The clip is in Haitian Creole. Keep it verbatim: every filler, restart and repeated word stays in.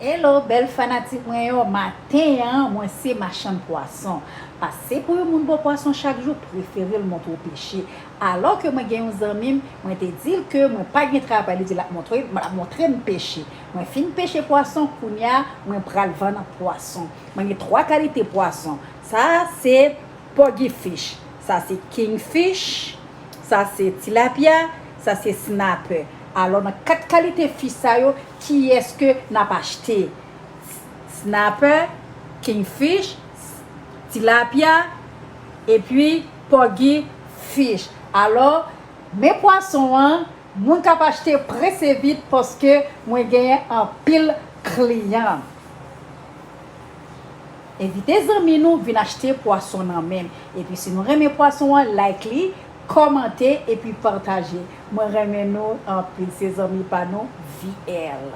Hello bèl fanatik mwen yo, maten an mwen se machann pwason. Paske pou yon moun bò pwason chak jou, prefere l montre w peche. Alò ke mwen gen yon zanmi m, mwen te di l ke mwen pa gen travay, li di l ap montre, l ap montre m peche. Mwen fin peche pwason, kounye a mwen pral vann pwason. Mwen gen twa kalite pwason. Sa se poggy fish, sa se king fish, sa se tilapya, sa se snapper. Alò nan kat kalite fish sa yo, kiyès ke n ap achte? Snapper, king fish, tilapya, epi poggy fish. Alò men pwason an, moun k ap achte prese vit paske mwen genyen anpil kliyan. Envite zanmi nou vin achte pwason nan men m. Epi si nou renmen pwason an, like li, kòmante epi pataje. Mwen renmen nou anpil, se zanmi pa nou, V L.